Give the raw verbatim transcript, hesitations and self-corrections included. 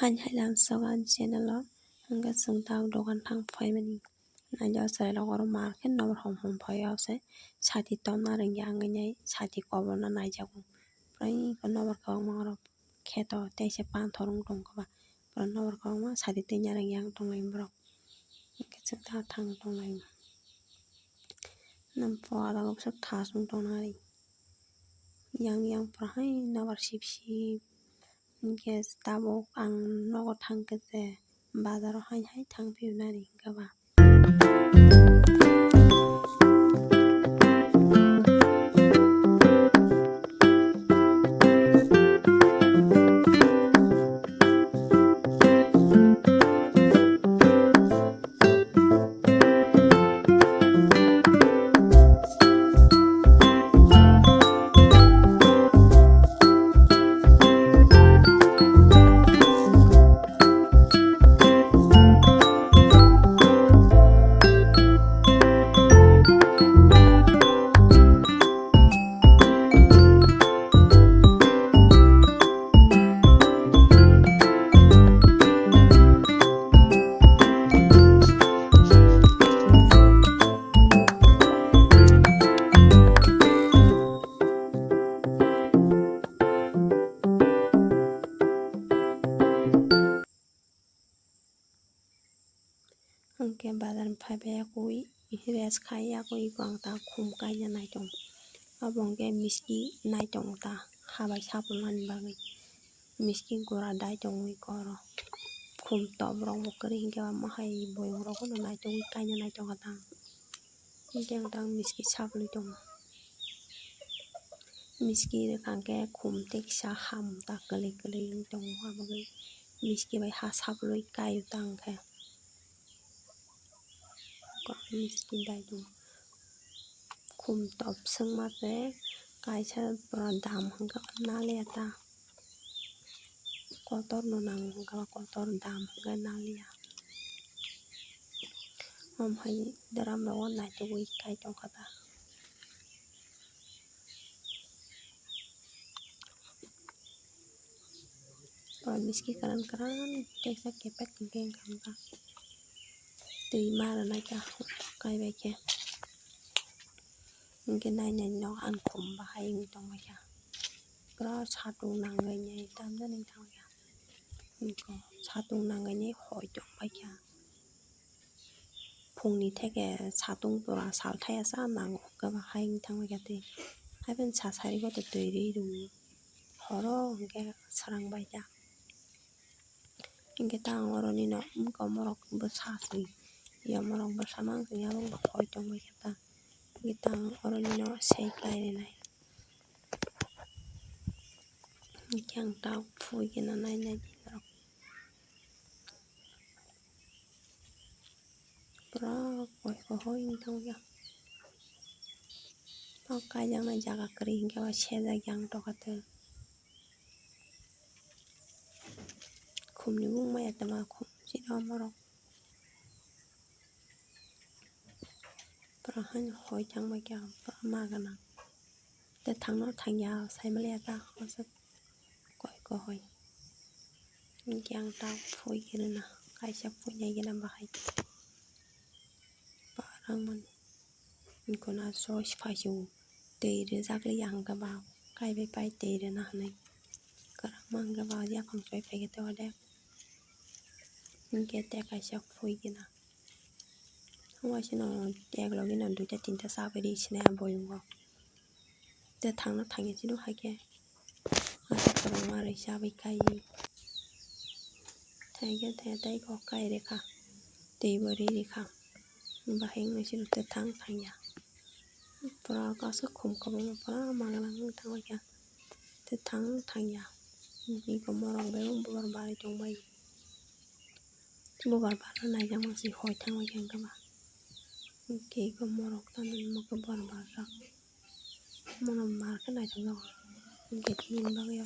Ani hai lam sogo ani channel o, hwnkhe chwng tabuk dogan thang phaimani. Naijak chwrairok oro mar khe nokbar hom hom phai o se sati tonna rwngya wngwi nai sati koborno naijago. Prai khe nokbar kwbangma oro kheto teisa panthor wng tongkha ba borok nokbar kwbangma sati twi narwkya wng tonglai borok. Hwnkhe chwng ta thang tonglai. Nang pora o bwswk thas wng tongna ri. Yang yang pura hai nokbar sip sip. Hwnkhe tabuk ang nogo thang khe je bazaro hai hai thang phiyuna ri hwnkhe ba. Hwnkhe bazar ni phaibai yakui rest khai yakui ang ta khum kaina naitongo. Obo hwnkhe miski naitongo ta habai sapunani bagwi. Miski gura dai tongwi koro khum top rok bo kwrwi hwnkhe omo hai boyong rok no naitugwi kaina naitokha ta. Hwnkhe ang ta miski saplwi tongo. Miski rwkha hwnkhe khum tei kisa ham ta kwlwi kwlwi wng tongo, aboni miski bai ha saplwi kaio ta hwnkhe. Miski dai tongo. Khum top swngma se kaisa pura dam hwnkhe naliya ta. Kotor no nango hwnkhe ba kotor dam hwnkhe naliya. Omo hai drum rogo naitugwi kai tongkha ta. Miski kwran kwran teisa kepek hwnkhe wngkha twi ma rwnaikha kaibaikhe. Hwnkhe nainai no ang khum bahai wngwi tongbaikha. Pura satung nangwi nai tamjani thangbaikha. Satung nangwi nai hoi tongbaikha. Phungni theke satung pura salthaya sa nango hwnkhe bahai wngwi thangbaikha twi. Haibani sa sarigo twi rwi rwo horo hwnkhe swrangbaikha. Hwnkhe ta ang oroni no bwkha morok bwsa swi ya morok bwsa mang swi ya hoi tongbaikha ta. Hwnkhe ta ang oroni no sei kai rinai. Hwnkhe ang ta phui khe no nainai norok. Pura koi koi wng tongya. O kaijaknai jaga kwrwi hwnkhe o sejak yang tongkha tei. Khumni bung maya tongma khum sino morok. Pura haino hoi thangbai kha pura ma gana. Tei thangno thangya saimaliya ta hosok koi koi. Hwnkhe ang ta phui khe rwna kaisa phuinai gana bahai. Parang mani. Hwnkhe na soi phai se o twi rijak li ang khe ba kaibai pai twi rwna hinwi kwrwngma hwnkhe ba yaphang soi phai khe tei ode hwnkhe tei kaisa phui gana. Waisano tek logi no duita tinta chabai ri sinai a boyungo. Tei thangna thangya chini hai khe asa kwbangma rwi chabai kai. Thangya thangya tei kok kai rikha tei bo ri rikha bahai wngwi chini tei thang thangya. Pura kaisa khum kwbangma pura magwlangwi thangbaikha tei thang thangya. Eko morok bai bor barwi tongbai. Bubar barna naijakma se hoi thangbaikha hwnkhe ba. Hwnkhe eko morok tamo imo khe bor barjak. Mono mar khe naithokjago. Hwnkhe bini bagwi.